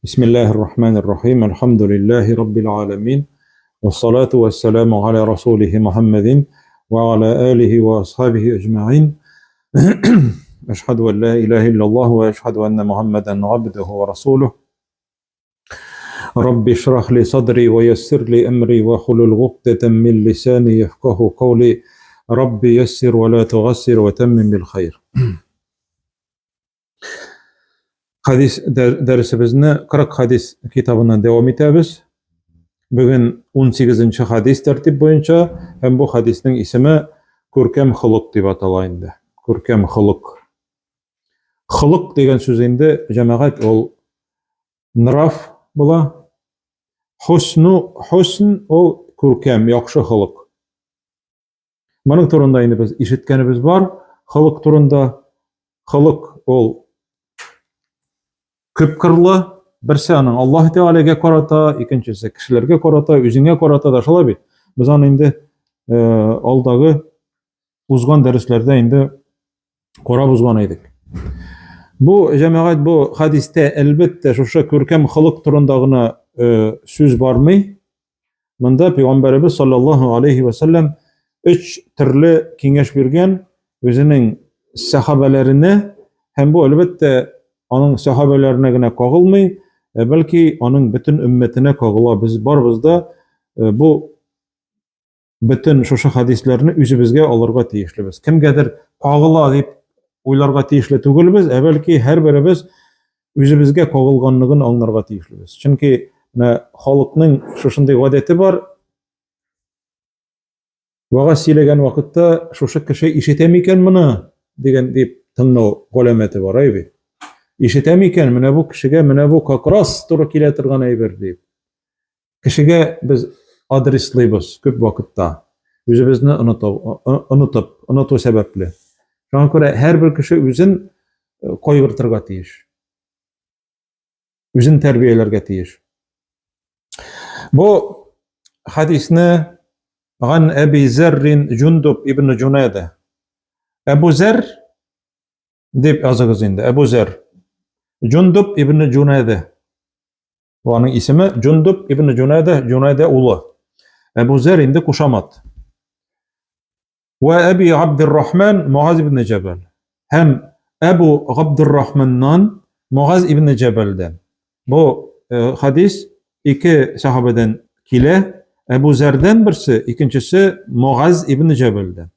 Бисмиллаһир рахманир рахим. Әлхәмдүлиллаһи раббил аламин. Вассалату вассаламу аля расулихи Мухаммадин ва аля алихи ва асхабихи аҗмаин. Әшһәду ан ла илаһа иллаллаһ ва әшһәду анна Мухаммадан абдуху ва расулух. Рабби шрах ли садри ва яссир ли амри ва хулул гуктатан мин лисани яфкаху каули. Рабби яссир ва ла тугассир ва таммим бил хайр. Хадис дәресебезне 40 хадис китабыннан дәвам итәбез. Бүген 18 хадис тәртип буенча һәм бу хадиснең исеме Күркәм холык дип атала инде. Күркәм холык. Холык дигән сүз инде җәмәгать ул нрав була. Хусну, хусн ул күркәм, яхшы холык. Моның турында инде без ишеткәнебез бар. Холык турында. Холык ул күп кырлы. Берсе аның Аллаһ Тәгаләгә карата, икенчесе кешеләргә карата, үзеңә карата да шулай бит. Без аны инде э, алдагы узган дәресләрдә инде карап узган идек. Бу җәмәгать бу хадистә әлбәттә шушы күркәм холык турында гына э, сүз бармый. Монда пәйгамбәребез саллаллаһу алейхи ва саллям өч төрле киңәш биргән үзенең сәхабәләренә һәм бу әлбәттә аның сәхабәләренә генә кагылмый, ә бәлки аның бөтен өммәтенә кагыла. Без барыбыз да э, бу бөтен шушы хадисләрне үзебезгә алырга тиешлебез. Кемгәдер кагыла дип уйларга тиешле түгелбез, ә бәлки һәрберебез үзебезгә кагылганлыгын аңларга тиешлебез. Чөнки менә халыкның шушындый гадәте бар. Вагаз сөйләгән вакытта шушы кеше ишетә микән моны дигән дип тыңлау галәмәте бар, әй бит. Ишетә микән, менә бу кешегә менә бу как раз туры килә торган әйбер дип. Кешегә без адреслыйбыз күп вакытта. Үзебезне онытып, онытып, оныту сәбәпле. Шуңа күрә һәрбер кеше үзен э, кайгыртырга тиеш. Үзен тәрбияләргә тиеш. Бу хадисне Ган Әби Зәррин Җундуб ибн Җунада. Әбу Зәр дип языгыз инде. Әбу Зәр. Җундуб ибн Җунада. Бу аның исеме Җундуб ибн Җунада, Җунада улы. Әбу Зәр инде кушамат. Вә Әби Габдуррахман Муаз ибн Җәбәл. Һәм Әбу Габдуррахманнан Муаз ибн Җәбәлдән. Бу э, хадис ике сахабәдән килә. Әбу Зәрдән берсе, икенчесе Муаз ибн Җәбәлдән.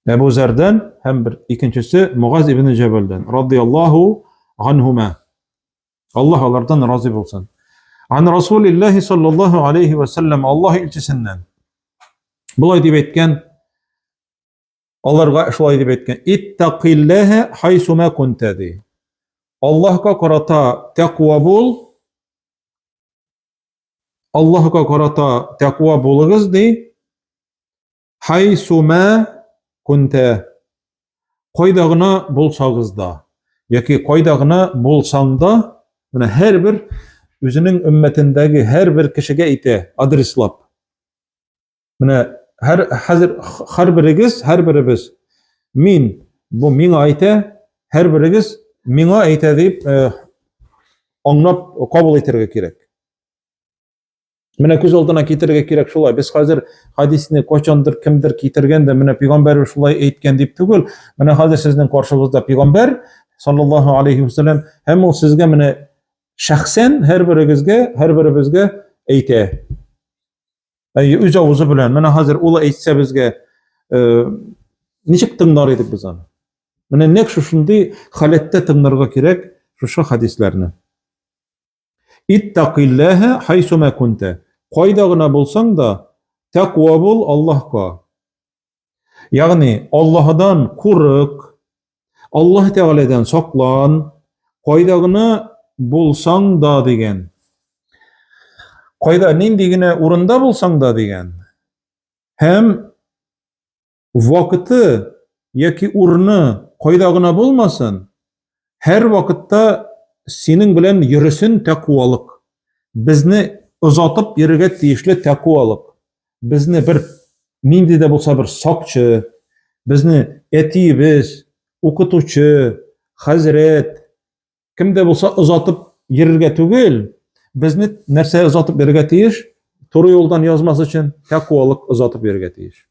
Әбу Зәрдән һәм бер икенчесе Муаз ибн Җәбәлдән радияллаһу анһума. Аллаһ алардан разый булсын. Ан Расулиллаһи саллаллаһу алейхи ва саллям Аллаһ илчесеннән. Болай дип әйткән, аларга шулай дип әйткән: Иттакиллаһа хайсума кунта ди. Аллаһка карата тәкъва бул. Аллаһка карата тәкъва булыгыз ди. Хайсума кунтә. Кайда гына булсагыз да, яки кайда гына булсаң да, менә һәрбер үзенең өммәтендәге һәрбер кешегә әйтә, адреслап. Менә һәр хәзер һәрберегез, һәрберебез мин бу миңа әйтә, һәрберегез миңа әйтә дип э, аңлап кабул итәргә кирәк. Менә күз алдына китерергә кирәк шулай. Без хәзер хадисне кайчандыр кемдер китергән дә, менә пәйгамбәр шулай әйткән дип түгел. Менә хәзер сезнең каршыгызда пәйгамбәр саллаллаһу алейхи вәсәлләм һәм ул сезгә менә шәхсән һәрберегезгә, һәрберебезгә әйтә. Әй, үз авызы белән. Менә хәзер ул әйтсә безгә, э, ничек тыңлар идек без аны? Менә нәкъ шушындый халәттә тыңларга кирәк шушы хадисләрне. Иттакилләһә хайсума кунтә. Кайда гына булсаң да, тәкъва бул Аллаһка. Ягъни Аллаһдан курык, Аллаһ Тәгаләдән саклан, кайда гына булсаң да дигән. Кайда нинди генә урында булсаң да дигән. Һәм Вакыты яки урыны кайда гына булмасын, һәр вакытта синең белән йөресен тәкъвалык. Безне озатып йөрергә тиешле тәкъвалык. Безне бер нинди дә булса бер сакчы, безне әтиебез, укытучы, хәзрәт, кем дә булса озатып йөрергә түгел, безне нәрсә озатып йөрергә тиеш? Туры юлдан язмас өчен тәкъвалык озатып йөрергә тиеш.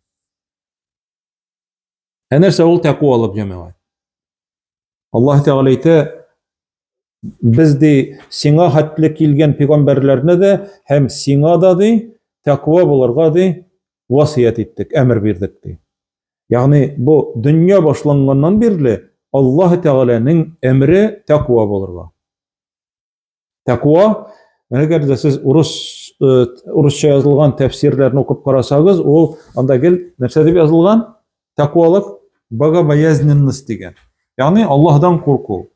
Ә нәрсә ул тәкъвалык, җәмәгать? Аллаһ Тәгалә әйтә, без ди сиңа хәтле килгән пәйгамбәрләрне дә һәм сиңа да ди тәкъва булырга ди васыять иттек, әмер бирдек ди. Ягъни бу дөнья башланганнан бирле Аллаһ Тәгаләнең әмере тәкъва булырга. Тәкъва, әгәр дә сез урыс э, урысча язылган тәфсирләрне укып карасагыз, ул анда гел нәрсә дип язылган? Тәкъвалык богобоязненность дигән. Ягъни Аллаһдан курку.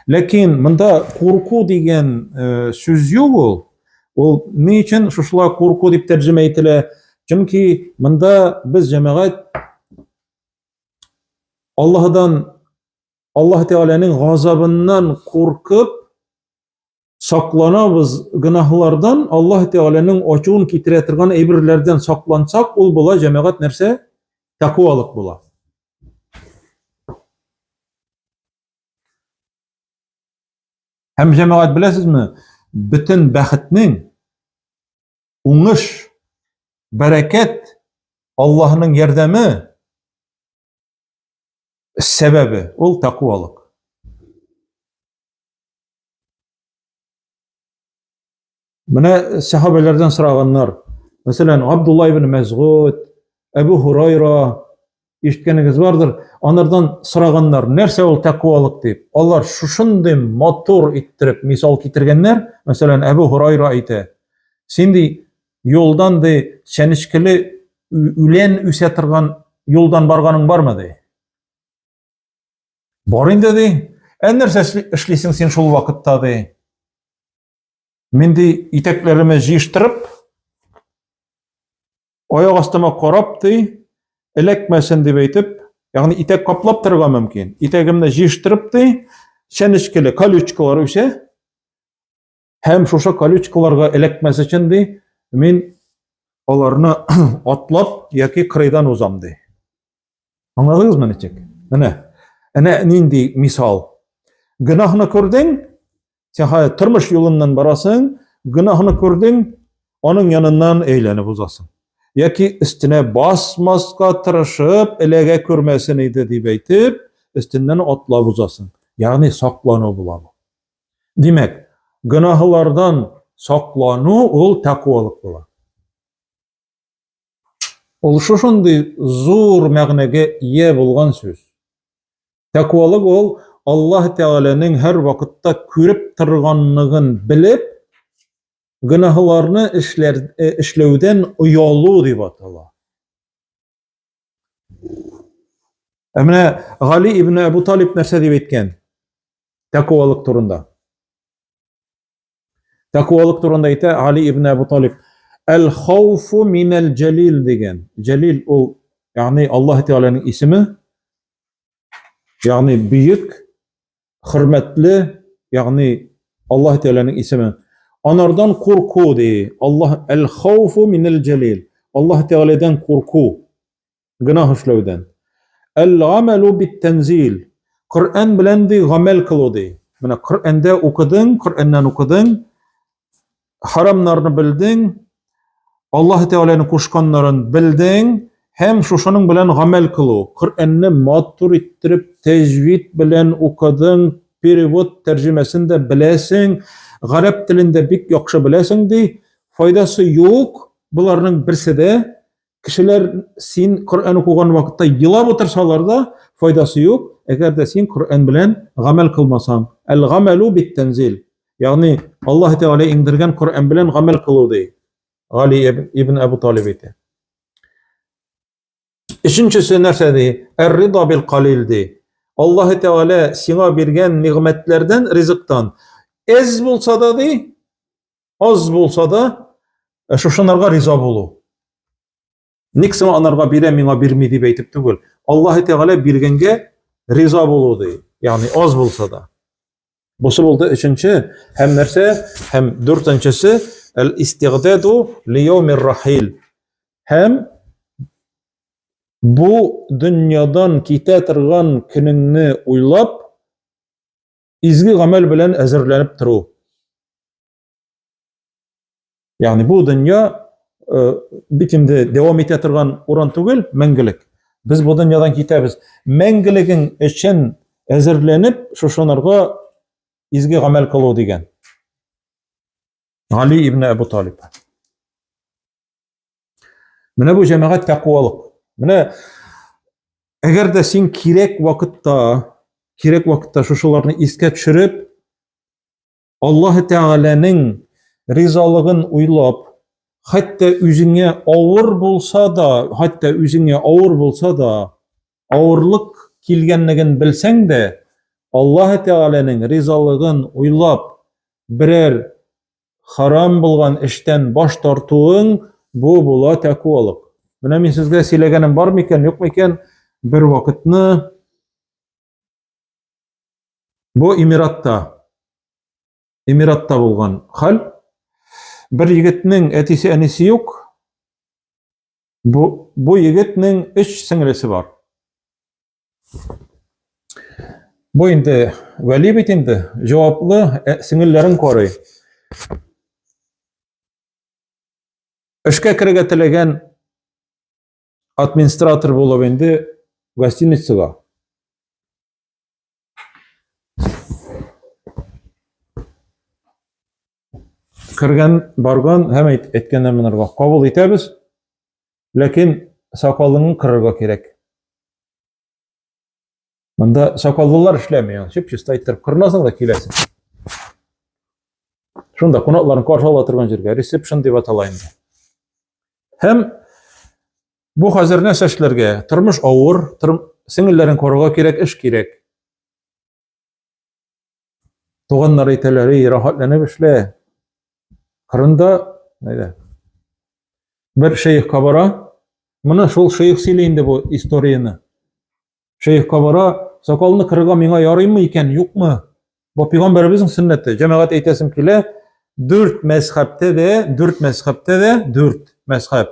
Ләкин монда курку дигән э, сүз юк ул. Ул ни өчен шушылай курку дип тәрҗемә ителә? Чөнки монда без җәмәгать Аллаһдан Аллаһ Тәгаләнең газабыннан куркып сакланабыз гөнаһлардан, Аллаһ Тәгаләнең ачуын китерә торган әйберләрдән саклансак, ул була җәмәгать нәрсә? Тәкъвалык була. Һәм җәмәгать беләсезме, бөтен бәхетнең уңыш, бәрәкәт, Аллаһның ярдәме сәбәбе ул тәкъвалык. Менә сәхабәләрдән сораганнар. Мәсәлән, Абдулла ибн Мәсгуд, Әбу Һурайра ишеткәнегез бардыр. Анардан сораганнар, нәрсә ул тәкъвалык дип. Алар шушындый матур иттереп мисал китергәннәр. Мәсәлән, Әбу Һурайра әйтә: "Син ди юлдан ди чәнечкеле үлән үсә торган юлдан барганың бармы ди? Бар инде ди. Ә нәрсә эшлисең син шул вакытта ди? Мин ди итәкләремне җыештырып, аяк астыма карап ди, эләкмәсен дип әйтеп, ягъни итәк каплап торырга мөмкин. Итәгемне җыештырып ди, чәнечкеле колючкалар үсә. Һәм шушы колючкаларга эләкмәс өчен ди, мин аларны атлап яки кырыйдан узам ди. Аңладыгызмы ничек? Менә. Әнә нинди мисал. Гөнаһны күрдең, син хәзер тормыш юлыннан барасың, гөнаһны күрдең, аның яныннан әйләнеп узасың. Яки өстенә басмаска тырышып, эләгә күрмәсен иде дип әйтеп, өстеннән атлап узасың. Ягъни саклану була бу. Димәк, гөнаһлардан саклану ул тәкъвалык була. Ул шушындый зур мәгънәгә ия булган сүз. Тәкъвалык ул Аллаһ Тәгаләнең һәр вакытта күреп торганлыгын белеп, гөнаһларны эшләр, э, эшләүдән оялу дип атала. Ә менә Гали ибн Әбу Талиб нәрсә дип әйткән? Тәкъвалык турында. Тәкъвалык турында әйтә Гали ибн Әбу Талиб. Әл хауфу минәл җәлил дигән. Җәлил ул, ягъни Аллаһ Тәгаләнең исеме, ягъни бөек, хөрмәтле, ягъни Аллаһ Тәгаләнең исеме. Анардан курку ди. Аллаһ әл-хауфу минәл җәлил. Аллаһ Тәгаләдән курку. Гөнаһ эшләүдән. Әл-гамәлу бит-тәнзил. Коръән белән ди гамәл кылу ди. Менә Коръәндә укыдың, Коръәннән укыдың, харамнарны белдең, Аллаһ Тәгаләнең кушканнарын белдең һәм шушының белән гамәл кылу. Коръәнне матур иттереп тәҗвид белән укыдың, перевод тәрҗемәсен дә беләсең, гарәп телен дә бик яхшы беләсең ди. Файдасы юк, боларның берсе дә. Кешеләр син Коръән укыган вакытта елап утырсалар да, файдасы юк, әгәр дә син Коръән белән гамәл кылмасаң. Әл-гамәлу бит-тәнзил. Ягъни Аллаһ Тәгалә иңдергән Коръән белән гамәл кылу ди. Гали ибн Әбу Талиб әйтә. Өченчесе нәрсә ди? Әр-рида бил калил ди. Аллаһ Тәгалә сиңа биргән нигъмәтләрдән, ризыктан әз булса да ди, аз булса да, шушынарга риза булу. Ник соң анарга бирә, миңа бирми дип әйтеп түгел. Аллаһ Тәгалә биргәнгә риза булу ди. Ягъни аз булса да. Бусы булды өченче һәм нәрсә? Һәм дүртенчесе әл-истигъдаду лияумир рахил. Һәм бу дөньядан китә торган көнеңне уйлап, изге гамәл белән әзерләнеп тору. Ягъни бу дөнья э, бит инде дәвам итә торган урын түгел, мәңгелек. Без бу дөньядан китәбез. Мәңгелегең өчен әзерләнеп, шушынырга изге гамәл кылу дигән. Гали ибн Әбу Талиб. Менә бу җәмәгать тәкъвалык. Менә әгәр дә син кирәк вакытта, кирәк вакытта шушыларны искә төшереп, Аллаһ Тәгаләнең ризалыгын уйлап, хәтта үзеңә авыр булса да, хәтта үзеңә авыр булса да, авырлык килгәнлеген белсәң дә, Аллаһ Тәгаләнең ризалыгын уйлап, берәр харам булган эштән баш тартуың бу була тәкъвалык. Менә мин сезгә сөйләгәнем бар микән, юк микән? Бер вакытны Бу Эмиратта. Эмиратта булган хәл. Бер егетнең әтисе әнисе юк. Бу, бу егетнең өч сеңлесе бар. Бу инде вәли бит инде, җаваплы э, сеңелләрен карый. Эшкә керергә теләгән администратор булып инде гостиницага. Кергән, барган һәм әйт, әйткәннәр монарга кабул итәбез, ләкин сакалыңны кырырга кирәк. Монда сакаллылар эшләми, чип-чиста иттереп кырынасың да киләсең. Шунда кунакларны каршы ала торган җиргә, ресепшн дип атала инде. Һәм бу хәзер нәрсә эшләргә? Тормыш авыр, торм... сеңелләрен карарга кирәк, эш кирәк. Туганнар әйтәләр, эй, рәхәтләнеп эшлә. Кырында, әйдә. Бер шәехкә бара. Моны шул шәех сөйли инде бу историяне. Шәехкә бара, сакалны кырырга миңа ярыймы икән, юкмы? Бу пәйгамбәребезнең сөннәте. Җәмәгать әйтәсем килә, дүрт мәзхәбтә дә, дүрт мәзхәбтә дә, дүрт мәзхәб.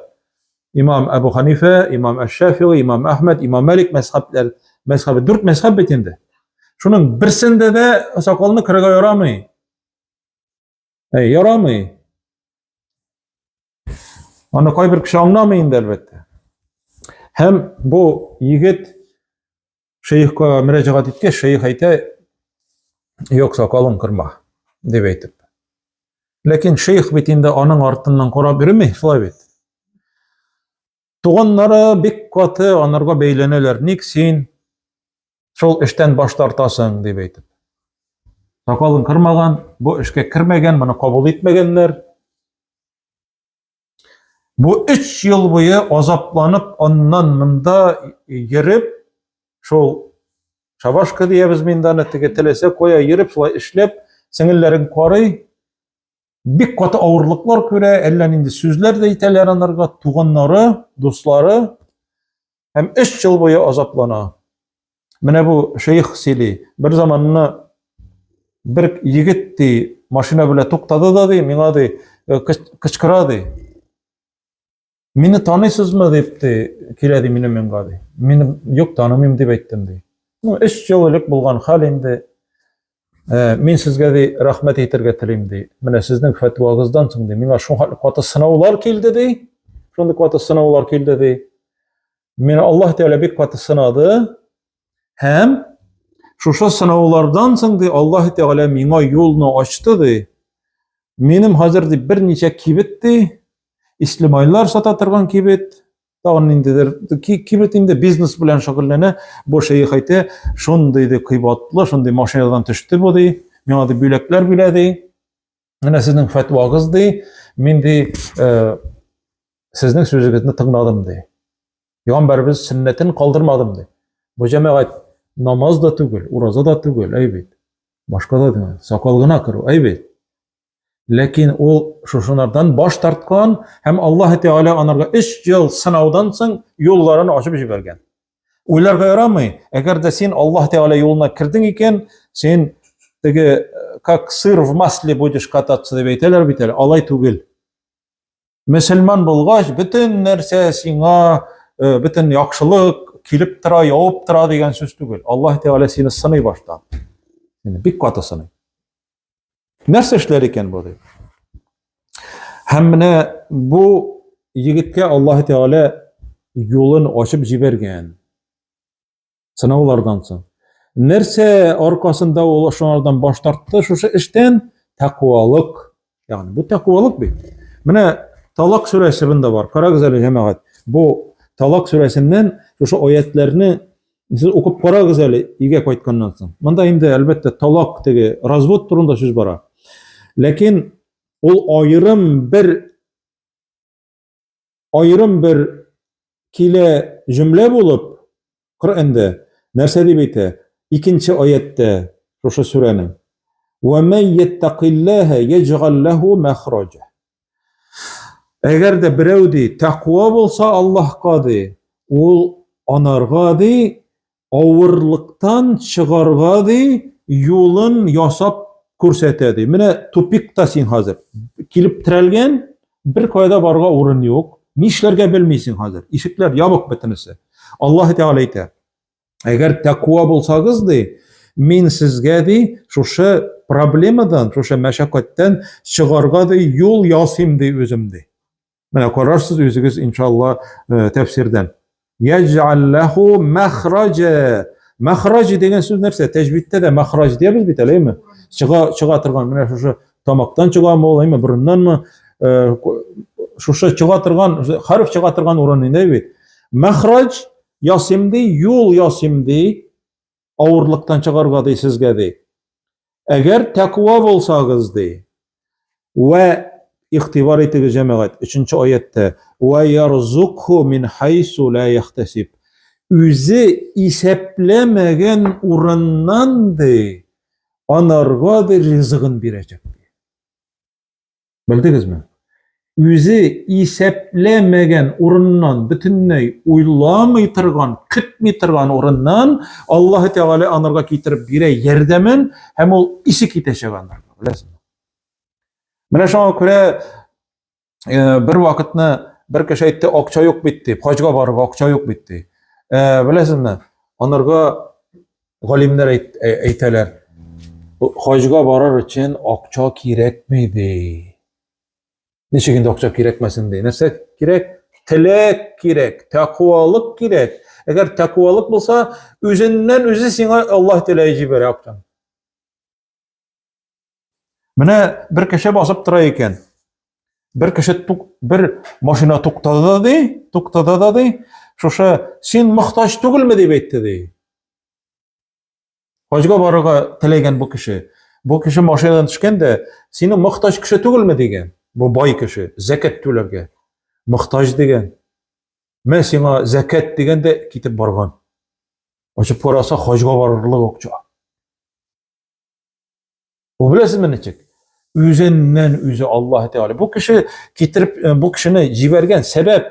Имам Әбу Ханифә, имам Әш-Шафигый, имам Әхмәд, имам Малик мәзхәбләр, мәзхәбе дүрт мәзхәб бит инде. Шуның берсендә дә сакалны кырырга ярамый. Әй, ярамый. Аны кайбер кеше аңламый инде, әлбәттә. Һәм бу егет шәехкә мөрәҗәгать иткәч, шәех әйтә, юк, сакалын кырма, дип әйтеп. Ләкин шәех бит инде аның артыннан карап йөрми, шулай бит. Туганнары бик каты анарга бәйләнәләр. Ник син шул эштән баш тартасың, дип әйтеп. Сакалын кырмаган, бу эшкә кермәгән, моны кабул итмәгәннәр. Бу өч ел буе азапланып, аннан монда йөреп, шул шабашка диябез мин аны теге теләсә кая йөреп, шулай эшләп, сеңелләрен карый, бик каты авырлыклар күрә, әллә нинди сүзләр дә әйтәләр анарга, туганнары, дуслары. Һәм өч ел буе азаплана. Менә бу шейх сөйли. Бер заманны бер егет ди, машина белән туктады да ди, миңа ди, э, кычкыра ди. Мине таныйсызмы дип ди, килә ди минем янга ди. Мин юк танымыйм дип әйттем ди. Ну, өч ел элек булган хәл инде. Э, мин сезгә ди рәхмәт әйтергә телим ди. Менә сезнең фәтвагыздан соң ди, миңа шуңа каты сынаулар килде ди. Шундый каты сынаулар килде ди. Мине Аллаһ Тәгалә бик каты сынады. Һәм шушы сынаулардан соң ди Аллаһ Тәгалә миңа юлны ачты ди. Минем хәзер ди берничә кибет ди, ислемайлар сата торган кибет, тагын ниндидер кибет инде бизнес белән шөгыльләнә. Бу шәех әйтә, шундый ди кыйбатлы, шундый машинадан төште бу ди, миңа ди бүләкләр бирә ди. Менә сезнең фәтвагыз ди, мин ди э, сезнең сүзегезне тыңладым ди. Пәйгамбәребез сөннәтен калдырмадым ди. Бу җәмәгать намаз да түгел, ураза да түгел, әй бит. Башка да түгел, сакал гына кыру, әй бит. Ләкин ул шушынардан баш тарткан һәм Аллаһ Тәгалә анарга 3 ел сынаудан соң юлларын ачып җибәргән. Уйларга ярамый. Әгәр дә син Аллаһ Тәгалә юлына кердең икән, син теге как сыр в масле будешь кататься дип әйтәләр бит әле, алай түгел. Мөселман булгач, бөтен нәрсә сиңа, э, бөтен яхшылык килеп тора, явып тора дигән сүз түгел. Аллаһ Тәгалә сине сыный башта. Сине бик каты сыный. Нәрсә эшләр икән бу дип. Һәм менә бу егеткә Аллаһ Тәгалә юлын ачып җибәргән. Сынаулардан соң. Нәрсә аркасында ул шуңардан баш тартты шушы эштән? Тәкъвалык. Ягъни бу тәкъвалык бит. Менә Талак сүрәсе бында бар. Карагыз әле, җәмәгать. Бу Талак сүрәсеннән шушы аятларны сез укып карагыз әле өйгә кайтканнан соң. Монда инде әлбәттә талак теге развод турында сүз бара. Ләкин ул аерым бер аерым бер килә җөмлә булып Коръәндә нәрсә дип әйтә? Икенче аяттә шушы сүрәнең. Ва ман яттакиллаһа яҗгал лаху махраҗа. Әгәр дә берәү ди тәкъва булса Аллаһка ди, ул анарга ди авырлыктан чыгарга ди, юлын ясап күрсәтә ди. Менә тупикта син хәзер. Килеп терәлгән, бер кайда барырга урын юк. Нишләргә белмисең хәзер. Ишекләр ябык бөтенесе. Аллаһ Тәгалә әйтә. Әгәр тәкъва булсагыз ди, мин сезгә ди, шушы проблемадан, шушы мәшәкатьтән чыгарга ди юл ясыйм ди үзем ди. Менә карарсыз үзегез иншалла э, тәфсирдән. Яҗ'ал лаху махраҗа. Махраҗ дигән сүз нәрсә? Тәҗвидтә дә махраҗ дибез бит әле, әйме? Чыга чыга торган менә шушы тамактан чыгамы ул, әйме, борыннанмы? Э, шушы чыга торган, хәреф чыга торган урын инде бит. Махраҗ ясыйм ди, юл ясыйм ди, авырлыктан чыгарга ди сезгә ди. Әгәр тәкъва булсагыз ди. Вә игътибар итегез җәмәгать, 3 аятта вә ярзукху мин хайсу ла яхтасиб. Үзе исәпләмәгән урыннан ди, анарга ди ризыгын бирәчәк. Белдегезме? Үзе исәпләмәгән урыннан, бөтенләй уйламый торган, көтми торган урыннан Аллаһ Тәгалә анарга китереп бирә ярдәмен һәм ул исе китәчәк анарга, беләсезме? Менә шуңа күрә э, бер вакытны бер кеше әйтте, акча юк бит дип, хаҗга барырга акча юк бит ди. Э, беләсезме? Анарга Галимнәр әйтәләр, хаҗга барыр өчен акча кирәкми ди. Ничек инде акча кирәкмәсен ди? Нәрсә кирәк? Теләк кирәк, тәкъвалык кирәк. Әгәр тәкъвалык булса, үзеннән үзе сиңа Аллаһ Тәгалә җибәрә акчаны. Менә бер кеше басып тора икән. Бер кеше тук, бер машина туктады да ди, туктады да ди. Шушы син мохтаҗ түгелме дип әйтте ди. Хаҗга барырга теләгән бу кеше. Бу кеше машинадан төшкән дә, синең мохтаҗ кеше түгелме дигән. Бу бай кеше, зәкәт түләргә. Мохтаҗ дигән. Мә сиңа зәкәт дигән дә китеп барган. Ачып караса, хаҗга барырлык акча. Бу беләсезме ничек? Үзеннән үзе Аллаһ Тәгалә. Бу кеше китереп, э, бу кешене җибәргән сәбәп.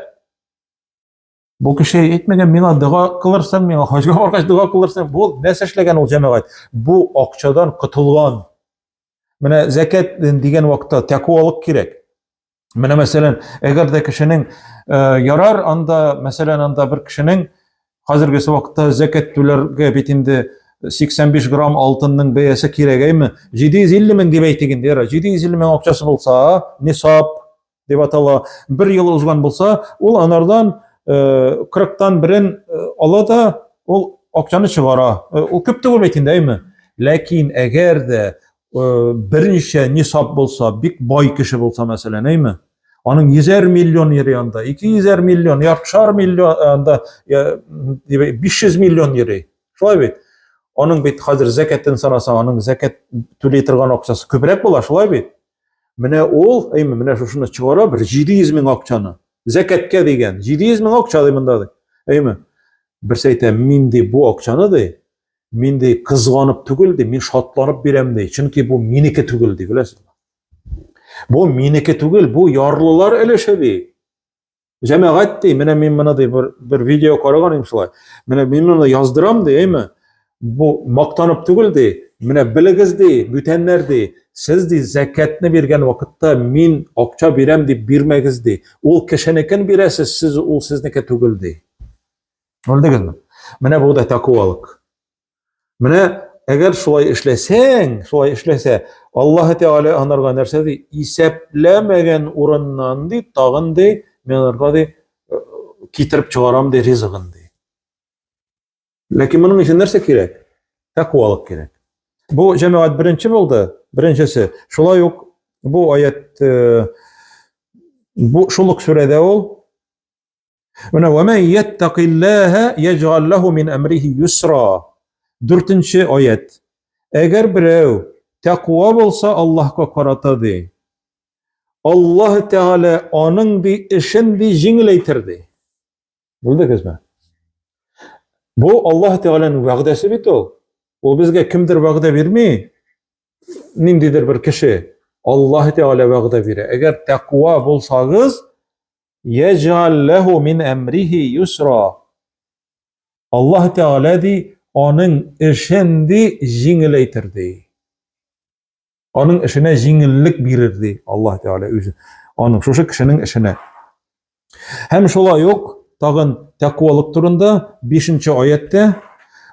Бу кеше әйтмәгән, миңа дога кылырсың, миңа хаҗга баргач дога кылырсың. Бу нәрсә эшләгән ул җәмәгать? Бу акчадан котылган. Менә зәкәт дигән вакытта тәкъвалык кирәк. Менә мәсәлән, әгәр дә кешенең э, ярар анда, мәсәлән, анда бер кешенең хәзергесе вакытта зәкәт түләргә бит инде 85 грамм алтынның бәясе кирәк, әйме? 750 мең дип әйтик инде, ярар. 750 мең акчасы булса, нисаб дип атала, бер ел узган булса, ул анардан 40-тан э, берен э, ала да, ул акчаны чыгара. Ул күп түгел бит инде, әйме? Ләкин әгәр дә Э, берничә нисаб булса, бик бай кеше булса, мәсәлән, әйме? Аның 100 миллион йөри анда, 200 миллион, яртышар миллион э, анда, 500 миллион йөри. Шулай бит? Аның бит хәзер зәкәтен санасаң, аның зәкәт түли торган акчасы күбрәк була, шулай бит? Менә ул, әйме, менә шушыны чыгара бер 700 мең акчаны. Зәкәткә дигән, 700 мең акча ди монда ди. Әйме? Берсе әйтә, мин ди бу акчаны ди, Мин ди кызганып түгел ди, мин шатланып бирәм ди. Чөнки бу минеке түгел ди, беләсезме? Бу минеке түгел, бу ярлылар өлеше ди. Җәмәгать ди, менә мин моны ди бер, бер видео караган идем шулай. Менә мин моны яздырам ди, әйме? Бу мактанып түгел ди. Менә белегез ди, бүтәннәр ди. Сез ди зәкәтне биргән вакытта мин акча бирәм дип бирмәгез ди. Ул кешенекен бирәсез, сез ул сезнеке түгел ди. Белдегезме? Менә бу да тәкъвалык. Менә әгәр шулай эшләсәң, шулай эшләсә, Аллаһ Тәгалә анарга нәрсә ди? Исәпләмәгән урыннан ди, тагын ди, мин анарга ди, э, китереп чыгарам ди ризыгын ди. Ләкин моның өчен нәрсә кирәк? Тәкъвалык кирәк. Бу җәмәгать беренче булды, беренчесе. Шулай ук бу аят э, бу шул ук сүрәдә ул. Менә ва ман яттакиллаһа яҗгал лаху мин әмрихи юсра. Дүртенче аят. Әгәр берәү тәкъва булса Аллаһка карата ди. Аллаһ Тәгалә аның ди эшен ди җиңеләйтер ди. Белдегезме? Бу Аллаһ Тәгаләнең вәгъдәсе бит ул. Ул безгә кемдер вәгъдә бирми. Ниндидер бер кеше Аллаһ Тәгалә вәгъдә бирә. Әгәр тәкъва булсагыз, яҗгал ләһу мин әмрихи юсра. Аллаһ Тәгалә ди, аның эшен ди җиңеләйтер ди. Аның эшенә җиңеллек бирер ди Аллаһ Тәгалә үзе. Аның шушы кешенең эшенә. Һәм шулай ук тагын тәкъвалык турында 5 аятта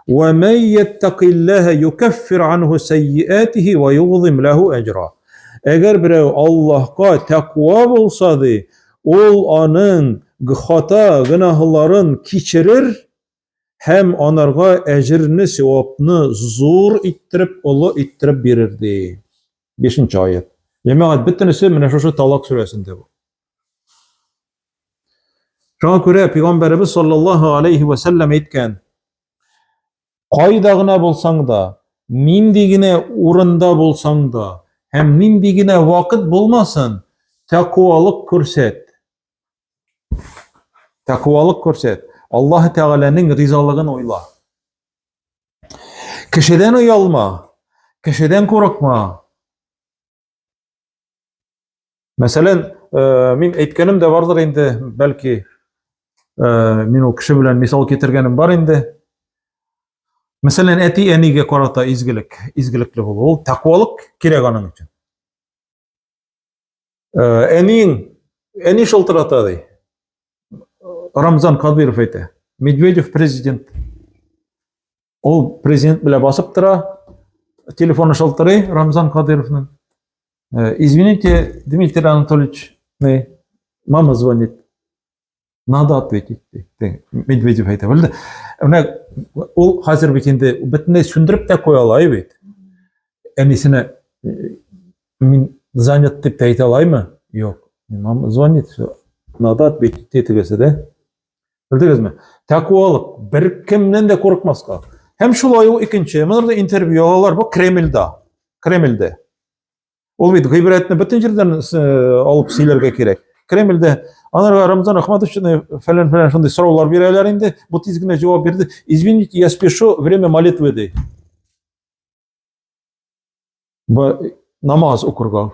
Ва ман яттакиллаһа юкаффир анху сайyiатихи ва югзим лаху аҗра. Әгәр берәү Аллаһка тәкъва булса ди, ул аның хата гөнаһларын кичерер Һәм анарга әҗерне, севапны зур иттереп, олы иттереп бирер, ди. Бишенче аят. Җәмәгать, бөтенесе менә шушы Талак сүрәсендә бу. Шуңа күрә Пәйгамбәребез саллаллаһу алейхи ва сәлләм әйткән, кайда гына булсаң да, нинди генә урында булсаң да, һәм нинди генә вакыт булмасын, тәкъвалык күрсәт. Тәкъвалык күрсәт. Аллаһ Тәгаләнең ризалыгын уйла. Кешедән оялма, кешедән курыкма. Мәсәлән, э, мин әйткәнем дә бардыр инде, бәлки э, мин ул кеше белән мисал китергәнем бар инде. Мәсәлән, әти-әнигә карата изгелек, изгелекле булу, ул тәкъвалык кирәк аның өчен. Э, әниең, әни шылтырата ди. Рамзан Кадыров әйтә. Медведев президент. Ул президент белән басып тора. Телефоны шылтырый Рамзан Кадыровның. Э, извините, Дмитрий Анатольевич, мама звонит. Надо ответить, ди. Медведев әйтә. Белде. Менә ул хәзер бит инде бөтенләй сүндереп тә куя ала бит. Әнисенә мин занят дип тә әйтә алаймы? Юк. Мама звонит, все. Надо ответить ди тегесе дә. Белдегезме? Тәкъвалык беркемнән дә курыкмаска. Һәм шулай ук икенче, монда интервью алалар бу Кремльдә. Кремльдә. Ул бит гыйбрәтне бөтен җирдән э, алып сөйләргә кирәк. Кремльдә анарга Рамзан Ахматович фәлән-фәлән шундый сораулар бирәләр инде. Бу тиз генә җавап бирде. Извините, я спешу, время молитвы ди. Бу намаз укырга.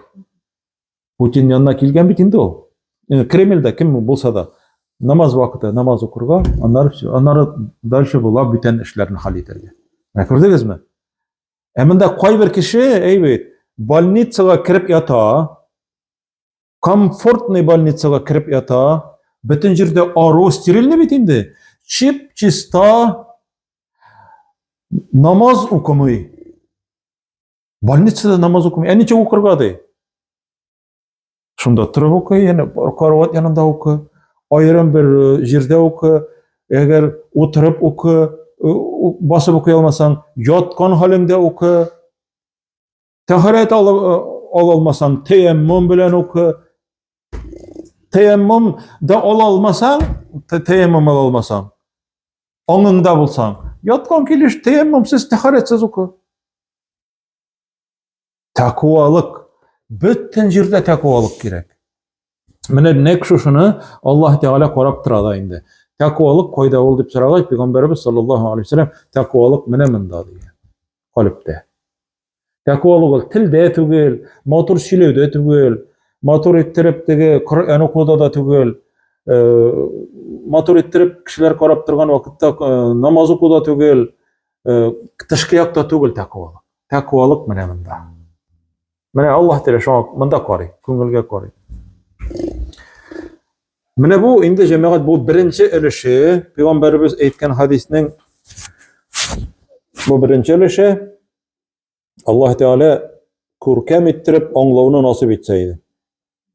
Путин янына килгән бит инде ул. Э, Кремльдә кем булса да намаз вакыты намаз укырга, аннары все, аннары дальше була бүтән эшләрне хәл итәргә. Менә күрдегезме? Ә монда кайбер кеше, әй бит, больницага кереп ята, комфортный больницага кереп ята, бөтен җирдә ару, стерильный бит инде, чип чиста, намаз укымый. Больницада намаз укымый. Ә ничек укырга ди? Шунда торып укы, яны карават янында укы, аерым бер э, җирдә укы, әгәр утырып укы, э, басып укый алмасаң, яткан хәлеңдә укы. Тәһарәт ала э, алмасаң, тәяммум белән укы. Тәяммум да ала алмасаң, тәяммум ала алмасаң, аңыңда булсаң, яткан килеш тәяммумсыз, тәһарәтсез укы. Тәкъвалык. Бөтен җирдә тәкъвалык кирәк. Менә нәкъ шушыны Аллаһ Тәгалә карап тора да инде. Тәкъвалык кайда ул дип сорагач, пәйгамбәребез саллаллаһу алейһи вәсәлләм тәкъвалык менә монда дигән. Калебтә. Тәкъвалык ул телдә түгел, матур сөйләүдә түгел, матур иттереп теге Коръән укуда да түгел, э, матур иттереп кешеләр карап торган вакытта э, намаз укуда түгел, э, тышкы якта түгел тәкъвалык. Тәкъвалык менә монда. Менә Аллаһ Тәгалә шуңа монда карый, күңелгә карый. Менә бу инде җәмәгать бу беренче өлеше, пәйгамбәребез әйткән хадиснең бу беренче өлеше. Аллаһ Тәгалә күркәм иттереп аңлауны насыйп итсә иде.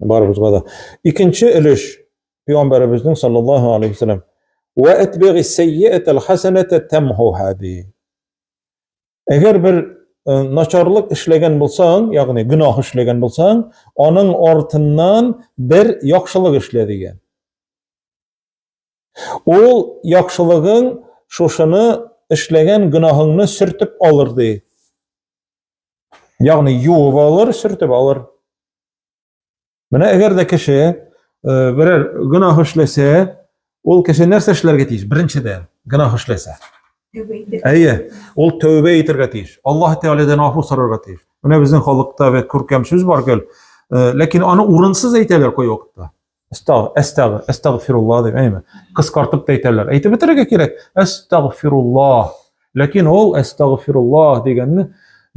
Барыбызга да. Икенче өлеш Пәйгамбәребезнең саллаллаһу алейхи вәсәлләм Ва атбигhi сайyi'ата al-hasanata тамхуха ди. Әгәр бер э, начарлык эшләгән булсаң, ягъни гөнаһ эшләгән булсаң, аның артыннан бер яхшылык эшлә дигән. Ул яхшылыгың шушыны эшләгән гөнаһыңны сөртеп алыр ди. Ягъни юып алыр, сөртеп алыр. Менә әгәр дә кеше э, берәр гөнаһ эшләсә, ул кеше нәрсә эшләргә тиеш? Беренчедән, гөнаһ эшләсә. Әйе, ул тәүбә итәргә тиеш. Аллаһ Тәгаләдән гафу сорарга тиеш. Менә безнең халыкта бит күркәм сүз бар гел. Э, ләкин аны урынсыз әйтәләр кайвакытта. Әстәг, әстәг, әстәгфирулла дип, әйме? Кыскартып та әйтәләр. Әйтеп бетерергә кирәк. Әстәгфирулла. Ләкин ул әстәгфирулла дигәнне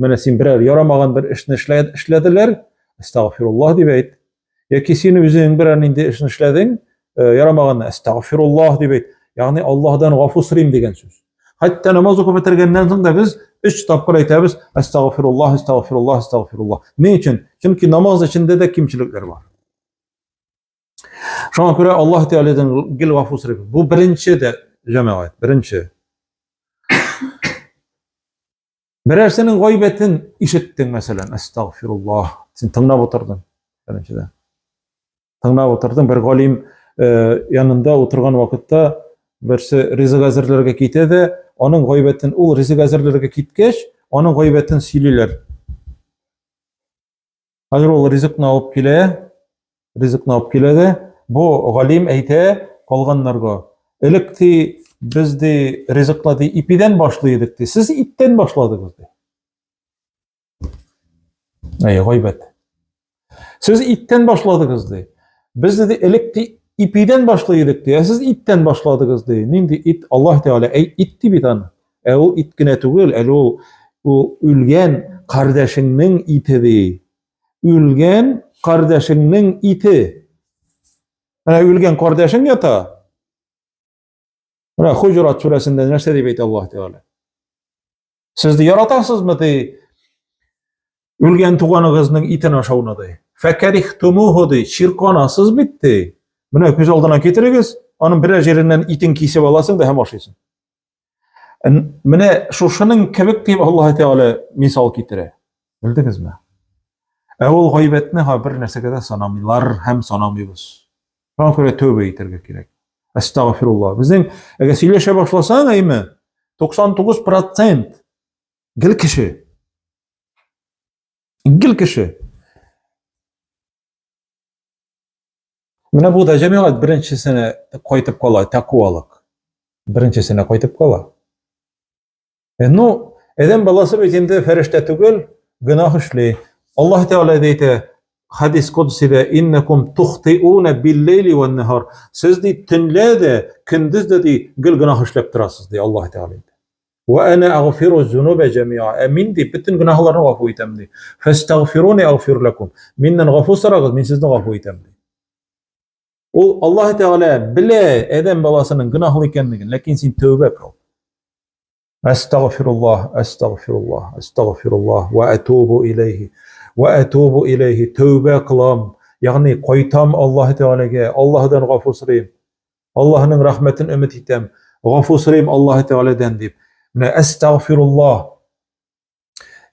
менә син берәр ярамаган бер эшне эшләделәр, әстәгфирулла дип әйт. Яки син үзең берәр нинди эшне эшләдең, э, ярамаганны әстәгфирулла дип әйт. Ягъни Аллаһдан гафу сорыйм дигән сүз. Хәтта намаз укып бетергәннән соң да без өч тапкыр әйтәбез әстәгфирулла, әстәгфирулла, әстәгфирулла. Ни өчен? Чөнки намаз эчендә дә кимчелекләр бар. Шуңа күрә Аллаһ Тәгаләдән гел гафу сорыйбыз. Бу беренче дә җәмәгать, беренче. Берәрсенең гайбәтен ишеттең, мәсәлән, әстәгъфируллаһ. Син тыңлап утырдың, беренчедән. Тыңлап утырдың, бер галим э, янында утырган вакытта берсе ризык әзерләргә китә дә, аның гайбәтен, ул ризык әзерләргә киткәч, аның гайбәтен сөйлиләр. Хәзер ул ризыкны алып килә, ризыкны алып килә дә, бу галим әйтә калганнарга, элек ди, без ди ризыкны ди ипидән башлый идек ди, сез иттән башладыгыз ди. Әй, гайбәт. Сез иттән башладыгыз ди. Без ди элек ди ипидән башлый идек ди, ә сез иттән башладыгыз ди. Нинди ит? Аллаһ Тәгалә әй ит ди бит аны. Ә ул ит кенә түгел, әле ул ул үлгән кардәшеңнең ите ди. Үлгән кардәшеңнең ите. Менә үлгән кардәшең ята. Менә Хуҗурат сүрәсендә нәрсә дип әйтә Аллаһ Тәгалә? Сез ди яратасызмы ди үлгән туганыгызның итен ашауны ди. Фәкәрихтумуху ди, чирканасыз бит ди. Менә күз алдына китерегез, аның берәр җиреннән итен кисеп аласың да һәм ашыйсың. Менә шушының кебек дип Аллаһ Тәгалә мисал китерә. Белдегезме? Ә ул гайбәтне һа бер нәрсәгә дә санамыйлар һәм санамыйбыз. Шуңа күрә тәүбә итәргә кирәк. Әстәгъфирулла. Безнең әгәр сөйләшә башласаң, әйме, 99% гел кеше. Гел кеше. Менә бу да җәмәгать беренчесенә кайтып кала, тәкъвалык. Беренчесенә кайтып кала. Э, ну, адәм баласы бит инде фәрештә түгел, гөнаһ эшли. Аллаһ Тәгалә дә әйтә, хадис кодсидә, иннакум тухтиуна бил-лейли ван-нахар. Сез ди төнлә дә, көндез дә ди гел гөнаһ эшләп торасыз ди Аллаһ Тәгалә. Ва ана агфиру зунуба җәмиа. Ә мин ди бөтен гөнаһларны гафу итәм ди. Фастагфируни агфир лакум. Миннән гафу сорагыз, мин сезне гафу итәм ди. Ул Аллаһ Тәгалә белә адәм баласының гөнаһлы икәнлеген, ләкин син тәүбә кыл. Әстәгъфируллаһ, әстәгъфируллаһ, әстәгъфируллаһ ва атубу иләйһи. Ва атубу иләйһи. Тәүбә кылам. Ягъни кайтам Аллаһ Тәгаләгә, Аллаһдан гафу сорыйм. Аллаһның рәхмәтен өмет итәм. Гафу сорыйм Аллаһ Тәгаләдән дип. Менә әстәгъфируллаһ.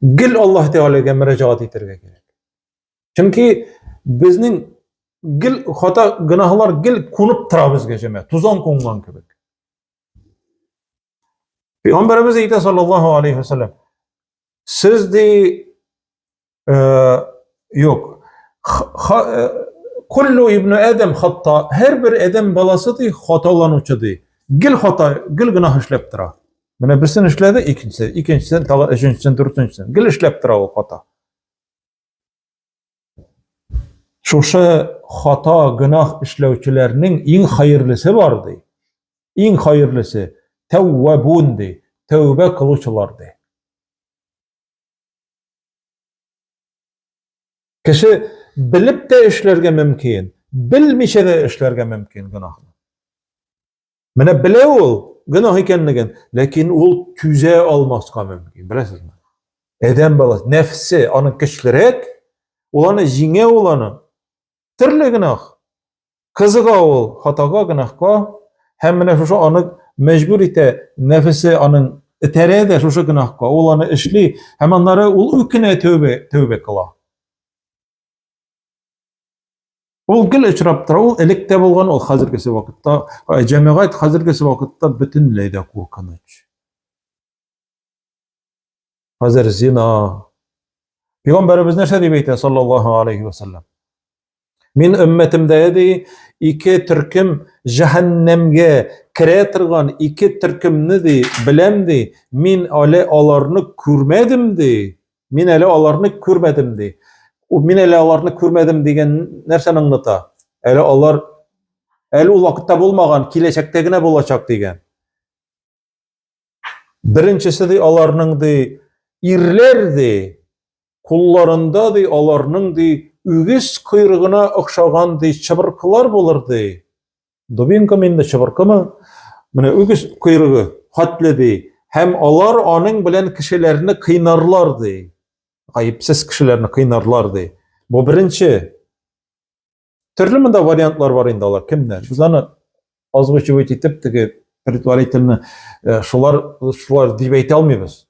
Гел Аллаһ Тәгаләгә мөрәҗәгать итәргә кирәк. Чөнки безнең гел хата гөнаһлар гел кунып тора безгә җәмәгать, тузан кунган кебек. Пәйгамбәребез әйтә саллаллаһу алейхи вәсәлләм, сез ди Юк. Куллу ибн Адам хатта. Һәрбер адәм баласы ди хаталанучы ди. Гел хата, гел гөнаһ эшләп тора. Менә берсен эшләде, икенчесе, икенчесен, тагы өченчесен, дүртенчесен. Гел эшләп тора ул хата. Шушы хата, гөнаһ эшләүчеләрнең иң хәерлесе бар ди. Иң хәерлесе тәүвәбун ди, тәүбә кылучылар ди. Кеше белеп тә эшләргә мөмкин, белмичә дә эшләргә мөмкин гөнаһны. Менә белә ул гөнаһ икәнлеген, ләкин ул түзә алмаска мөмкин, беләсезме? Адәм баласы, нәфсе аның көчлерәк, ул аны җиңә ул аны. Төрле гөнаһ. Кызыга ул хатага, гөнаһка һәм менә шушы аны мәҗбүр итә, нәфесе аның этәрә дә шушы гөнаһка. Ул аны эшли һәм аннары ул үкенә, тәүбә, тәүбә кыла. Ул гел очрап тора, ул элек тә булган, ул хәзергесе вакытта, җәмәгать хәзергесе вакытта бөтенләй дә куркыныч. Хәзер зина. Пәйгамбәребез нәрсә дип әйтә, саллаллаһу алейхи ва саллям? Мин өммәтемдә ди, ике төркем җәһәннәмгә керә торган ике төркемне ди, беләм ди, мин әле аларны күрмәдем ди. Мин әле аларны күрмәдем ди. Мин әле аларны күрмәдем дигән нәрсәне аңлата? Әле алар әле ул вакытта булмаган, киләчәктә генә булачак дигән. Беренчесе ди аларның ди ирләр ди кулларында ди аларның ди үгез койрыгына охшаган ди чыбыркылар булыр ди. Дубинкамы инде чыбыркымы? Менә үгез койрыгы хәтле ди. Һәм алар аның белән кешеләрне кыйнарлар ди. Гаепсез кешеләрне кыйнарлар ди. Бу беренче. Төрле монда вариантлар бар инде алар кемнәр. Без аны озвучивать итеп теге предварительно э, шулар шулар дип әйтә алмыйбыз.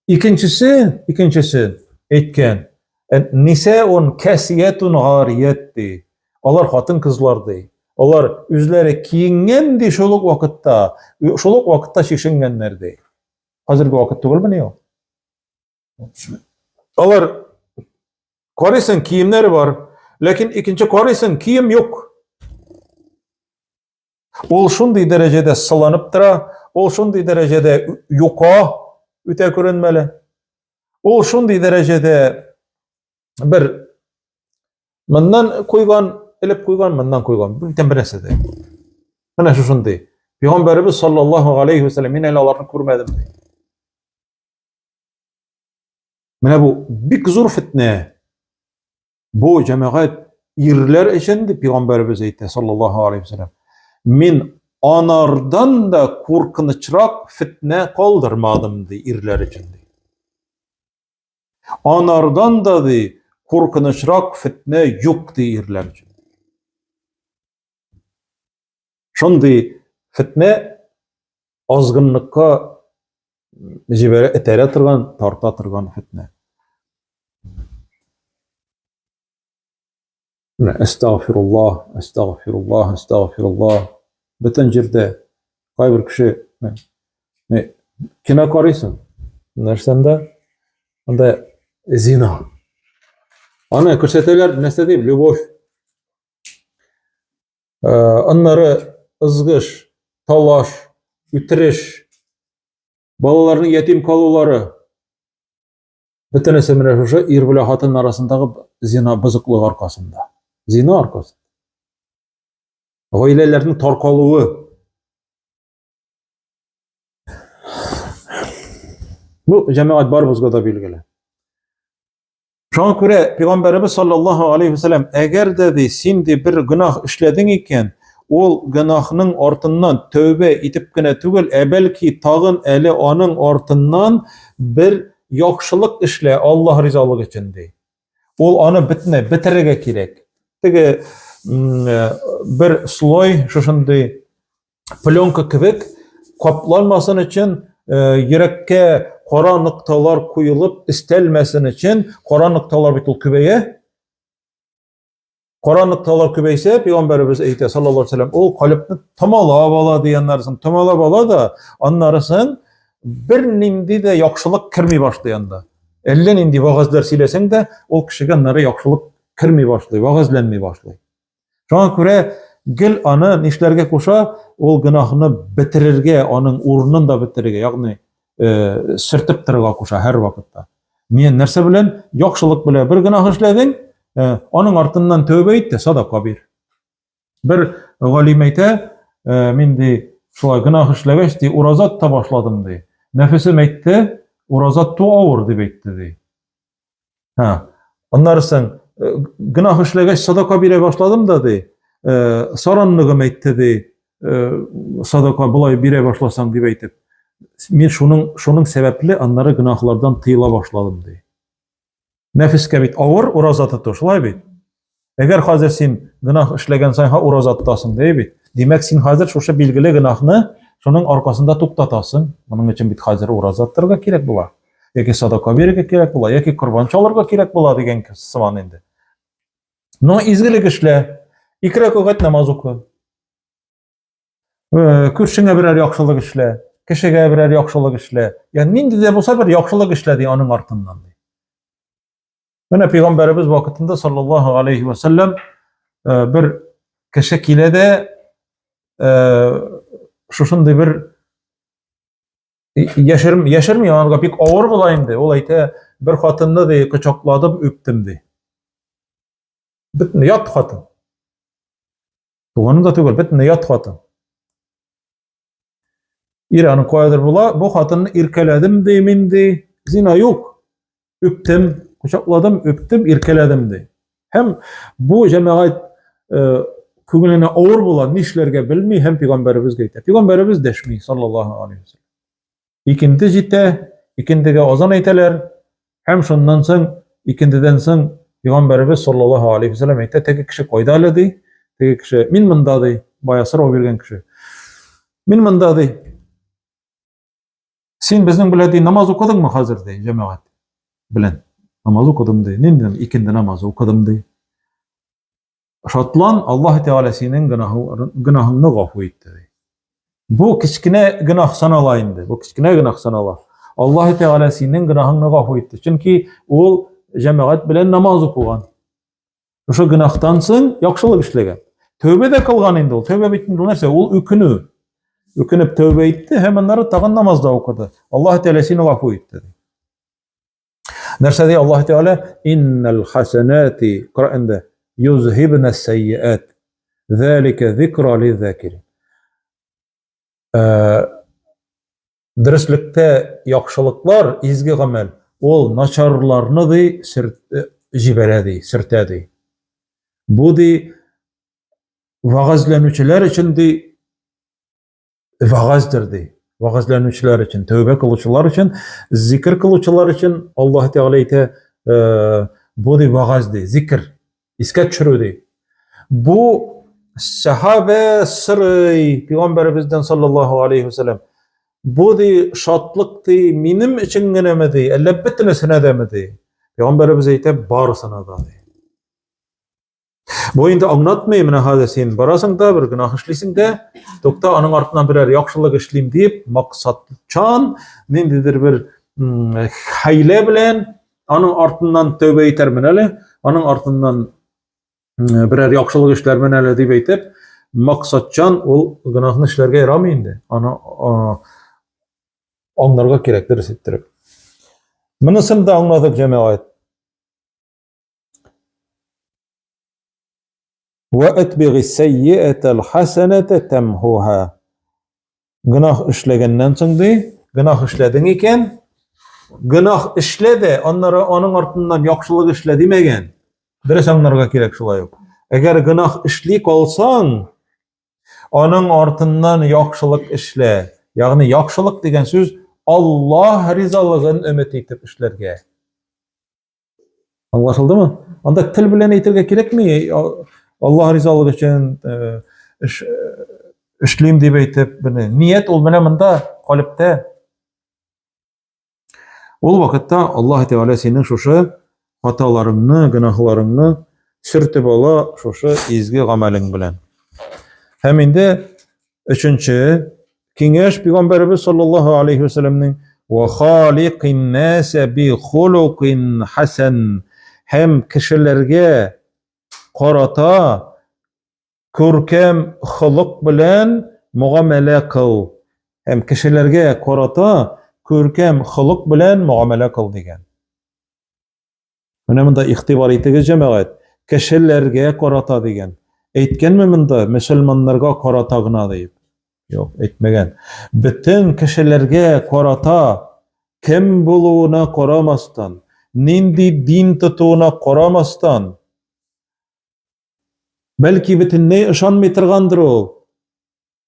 Икенчесе, икенчесе әйткән, э, нисаун касиятун гарият ди. Алар хатын-кызлар ди. Алар үзләре киенгән ди шул ук вакытта, шул ук вакытта чишенгәннәр ди. Хәзерге вакыт түгелмени ул? Алар карыйсың, киемнәре бар, ләкин икенче карыйсың, кием юк. Ул шундый дәрәҗәдә сыланып тора, ул шундый дәрәҗәдә юка, үтә күренмәле. Ул шундый дәрәҗәдә бер моннан куйган, элеп куйган, моннан куйган. Бүтән бер нәрсә дә. Менә шушындый. Пәйгамбәребез саллаллаһу алейхи ва саллям, мин әле аларны күрмәдем ди. Менә бу бик зур фитнә. Бу җәмәгать ирләр өчен дип пәйгамбәребез әйтә саллаллаһу алейхи вәсәлләм. Мин анардан да куркынычрак фитнә калдырмадым ди ирләр өчен ди. Анардан да ди куркынычрак фитнә юк ди ирләр өчен. Шундый фитнә азгынлыкка җибәрә, этәрә торган, тарта торган фитнә. Менә әстәгъфируллаһ, әстәгъфируллаһ, әстәгъфируллаһ. Бөтен җирдә кайбер кеше кино карыйсың. Нәрсәндә? Анда зина. Аны күрсәтәләр, нәрсә дип, любовь. Аннары ызгыш, талаш, үтереш, балаларның ятим калулары. Бөтенесе менә шушы ир белән хатын арасындагы зина бозыклык аркасында. Зина аркасында. Гаиләләрнең таркалуы. Бу җәмәгать барыбызга да билгеле. Шуңа күрә Пәйгамбәребез саллаллаһу алейхи вәсәлләм, әгәр дә ди, син ди бер гөнаһ эшләдең икән, ул гөнаһның артыннан тәүбә итеп кенә түгел, ә бәлки тагын әле аның артыннан бер яхшылык эшлә Аллаһ ризалыгы өчен ди. Ул аны бөтенләй бетерергә кирәк. Теге бер слой шушындый пленка кебек капланмасын өчен э, йөрәккә кара нокталар куелып өстәлмәсен өчен кара нокталар бит ул күбәя. Кара нокталар күбәйсә, пәйгамбәребез әйтә, саллаллаһу алейһи вәсәлләм, ул калебне томалап ала ди, аннары соң томалап ала да, аннары соң бернинди дә яхшылык керми башлый анда. Әллә нинди вәгазьләр сөйләсәң дә, ул кешегә аннары яхшылык керми башлый, вәгазьләнми башлый. Шуңа күрә гел аны нишләргә куша? Ул гөнаһны бетерергә, аның урынын да бетерергә, ягъни э, сөртеп торырга куша һәр вакытта. Мен нәрсә белән? Яхшылык белән бер гөнаһ эшләдең, э, аның артыннан тәүбә ит тә садака бир. Бер галим әйтә, э, мин ди, шулай гөнаһ эшләгәч, ди, ураза тота башладым ди. Нәфесем әйтте, ураза тоту авыр дип әйтте ди. Һа. Аннары соң э, гөнаһ эшләгәч садака бирә башладым да ди. Э, саранлыгым әйтте ди. Э, садака болай бирә башласаң дип әйтеп. Мин шуның шуның сәбәпле аннары гөнаһлардан тыела башладым ди. Нәфескә бит авыр ураза тоту, шулай бит? Әгәр хәзер син гөнаһ эшләгән саен ураза тотасың, ди бит. Димәк, син хәзер шушы билгеле гөнаһны шуның аркасында туктатасың. Моның өчен бит хәзер ураза тотарга кирәк була. Яки садака бирергә кирәк була, яки корбан чалырга кирәк була дигән сыман инде. Но изгелек эшлә. Ике рәкәгать намаз укы. Күршеңә берәр яхшылык эшлә, кешегә берәр яхшылык эшлә. Ягъни нинди дә булса бер яхшылык эшлә ди аның артыннан ди. Менә пәйгамбәребез вакытында саллаллаһу алейхи ва саллям бер кеше килә дә шушындый бер яшерми, яшерми, анарга бик авыр була инде. Ул әйтә, бер хатынны ди кочакладым, үптем ди. Бөтен ят хатын. Туганым да түгел, бөтен ят хатын. Ир аның каядыр була, бу хатынны иркәләдем ди мин ди. Зина юк. Үптем, кочакладым, үптем, иркәләдем ди. Һәм бу җәмәгать э, күңеленә авыр була, нишләргә белми һәм пәйгамбәребезгә әйтә. Пәйгамбәребез дәшми, саллаллаһу алейһи вәсәлләм. Икенде җитә, икендегә азан әйтәләр. Һәм шуннан соң, икендедән соң Пәйгамбәребез саллаллаһу алейһи вәсәлләм әйтә, теге кеше кайда әле ди? Теге кеше, мин монда ди, бая сорау биргән кеше. Мин монда ди. Син безнең белән ди намаз укыдыңмы хәзер ди, җәмәгать белән. Намаз укыдым ди. Нинди икенде намазы укыдым ди. Шатлан, Аллаһ Тәгалә синең гөнаһыңны гафу итте ди. Бу кечкенә гөнаһ санала инде. Бу кечкенә гөнаһ санала. Аллаһ Тәгалә синең гөнаһыңны гафу итте. Чөнки ул җәмәгать белән намаз укыган. Шушы гөнаһтан соң яхшылык эшләгән. Тәүбә дә кылган инде ул. Тәүбә бит инде ул нәрсә? Ул үкенү. Үкенеп тәүбә итте һәм аннары тагын намаз да укыды. Аллаһ Тәгалә сине гафу итте. Нәрсә ди Аллаһ Тәгалә? Иннал хасанати Коръәндә юзһибна сайyiат. Залика зикра лизакирин. Э, дөреслектә яхшылыклар, изге гамәл, ул начарларны ди э, җибәрә ди, сөртә ди. Бу ди вагазләнүчеләр өчен ди вәгазьдер ди. Вәгазьләнүчеләр өчен, тәүбә кылучылар өчен, зикер кылучылар өчен Аллаһ Тәгалә әйтә, э, бу ди вәгазь ди, зикер, искә төшерү ди. Бу сәхабә сырый пәйгамбәребездән саллаллаһу алейхи вәсәлләм. Бу ди шатлык ди минем өчен генәме ди, әллә бөтенесенә дәме ди. Пәйгамбәребез әйтә, барысына да ди. Бу инде аңлатмый, менә хәзер син барасың да, бер гөнаһ эшлисең дә, тукта, аның артыннан берәр яхшылык эшлим дип, максатчан, ниндидер бер хәйлә белән аның артыннан тәүбә итәрмен әле, аның артыннан берәр яхшылык эшләрмен әле дип әйтеп, максатчан ул гөнаһны эшләргә ярамый инде. Аны аңларга кирәк, дөрес иттереп. Монысын да аңладык, җәмәгать. Вә әтбигы сәййәтәл хәсәнәтә тәмхуһа. Гөнаһ эшләгәннән соң ди, гөнаһ эшләдең икән, гөнаһ эшлә дә, аннары аның артыннан яхшылык эшлә димәгән. Дөрес аңларга кирәк шулай ук. Әгәр гөнаһ эшли калсаң, аның артыннан яхшылык эшлә. Ягъни яхшылык дигән сүз Аллаһ ризалыгын өмет итеп эшләргә. Аңлашылдымы? Анда тел белән әйтергә кирәкми. Аллаһ ризалыгы өчен э, эш, э, эшлим дип әйтеп, менә ният ул менә монда калептә. Ул вакытта Аллаһ Тәгалә синең шушы хаталарыңны, гөнаһларыңны сөртеп ала шушы изге гамәлең белән. Һәм инде Өченче киңәш пәйгамбәребез саллаллаһу алейхи вәсәлләмнең ва халикин наса би хулукин хасан һәм кешеләргә карата күркәм холык белән мөгамәлә кыл. Һәм кешеләргә карата күркәм холык белән мөгамәлә кыл дигән. Менә монда игътибар итегез, җәмәгать, кешеләргә карата дигән. Әйткәнме монда мөселманнарга карата гына диеп? Юк, әйтмәгән. Бөтен кешеләргә карата кем булуына карамастан, нинди дин тотуына карамастан, бәлки бөтенләй ышанмый торгандыр ул.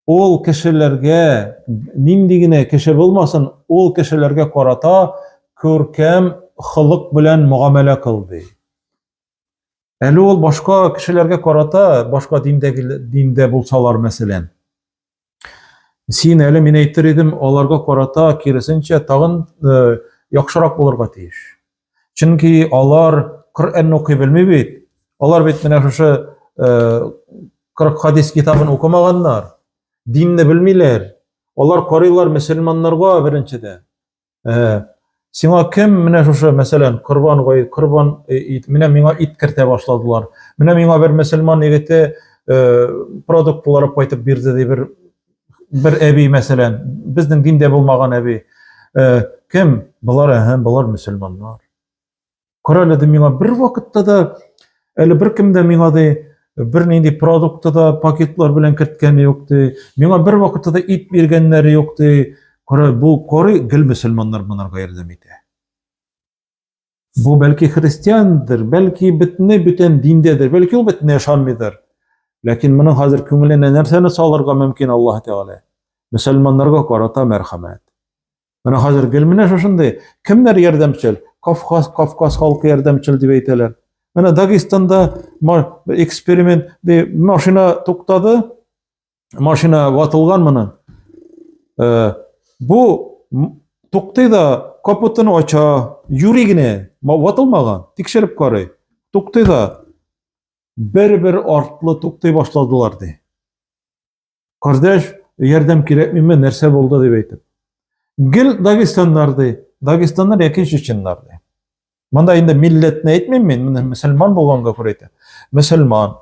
Ул кешеләргә, нинди генә кеше булмасын, ул кешеләргә карата күркәм холык белән мөгамәлә кыл, ди. Әле ул башка кешеләргә карата, башка диндәге диндә булсалар, мәсәлән. Син әле мин әйтер идем, аларга карата киресенчә тагын э, яхшырак булырга тиеш. Чөнки алар Коръәнне укый белми бит. Алар бит менә шушы 40 хадис китабын укымаганнар. Динне белмиләр. Алар карыйлар мөселманнарга беренчедән. Сиңа кем менә шушы, мәсәлән, корбан гает, корбан ит, менә миңа ит кертә башладылар. Менә миңа бер мөселман егете продуктлар алып кайтып бирде ди бер бер әби, мәсәлән, безнең диндә булмаган әби. Э, кем? Болар, әһә, болар мөселманнар. Кара әле, миңа бер вакытта да әле беркем дә миңа ди бернинди продукты да пакетлар белән керткәне юк ди. Миңа бер вакытта да ит биргәннәре юк ди. Кара, бу коры гел мөселманнар монарга ярдәм итә. Бу бәлки христиандыр, бәлки бөтенләй бүтән диндәдер, бәлки ул бөтенләй ышанмыйдыр. Ләкин моның хәзер күңеленә нәрсәне салырга мөмкин Аллаһ Тәгалә? Мөселманнарга карата мәрхәмәт. Менә хәзер гел менә шушындый кемнәр ярдәмчел? Кавказ, Кавказ халкы ярдәмчел дип әйтәләр. Менә Дагестанда эксперимент, машина туктады, машина ватылган моның. Э, бу туктый да капотын ача, юри генә, ватылмаган, тикшереп карый. Туктый да бер-бер артлы туктый башладылар ди. Кардәш, ярдәм кирәкмиме, нәрсә булды дип әйтеп. Гел дагестаннар ди, дагестаннар яки чеченнар ди. Монда инде милләтне әйтмим мин, менә мөселман булганга күрә әйтәм. Мөселман.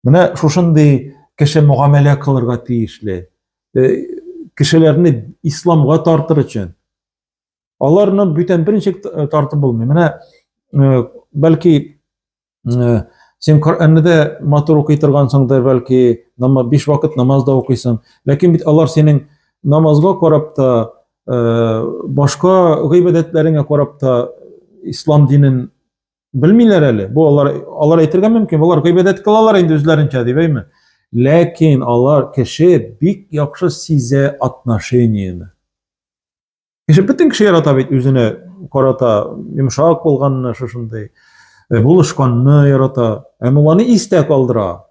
Менә шушындый кеше мөгамәлә кылырга тиешле. Э, кешеләрне исламга тартыр өчен. Аларны бүтән берничек э, тартып булмый. Менә э, бәлки син Коръәнне дә матур укый торгансыңдыр, бәлки биш вакыт намаз да укыйсың. Ләкин бит алар синең намазга карап та, башка гыйбадәтләреңә карап та ислам динен Белмиләр әле. Бу алар алар әйтергә мөмкин, болар гыйбадәт кылалар инде үзләренчә дип, әйме? Ләкин алар кеше бик яхшы сизә отношениене. Кеше бөтен кеше ярата бит үзенә карата йомшак булганны, шушындый э, булышканны ярата. Ә ул аны истә калдыра.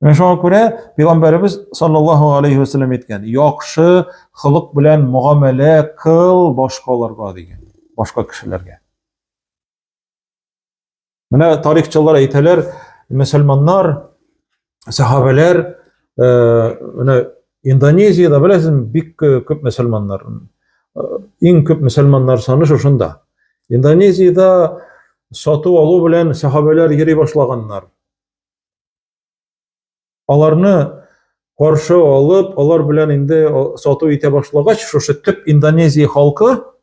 Менә шуңа күрә пәйгамбәребез саллаллаһу алейхи ва сәлләм әйткән, яхшы холык белән мөгамәлә кыл башкаларга дигән, башка кешеләргә. Менә тарихчылар әйтәләр, мөселманнар, сахабәләр, э, менә Индонезиядә беләсезме, бик күп мөселманнар. Э, иң күп мөселманнар саны шушында. Индонезиядә сату алу белән сахабәләр йөри башлаганнар. Аларны каршы алып, алар белән инде сату итә башлагач, шушы төп Индонезия халкы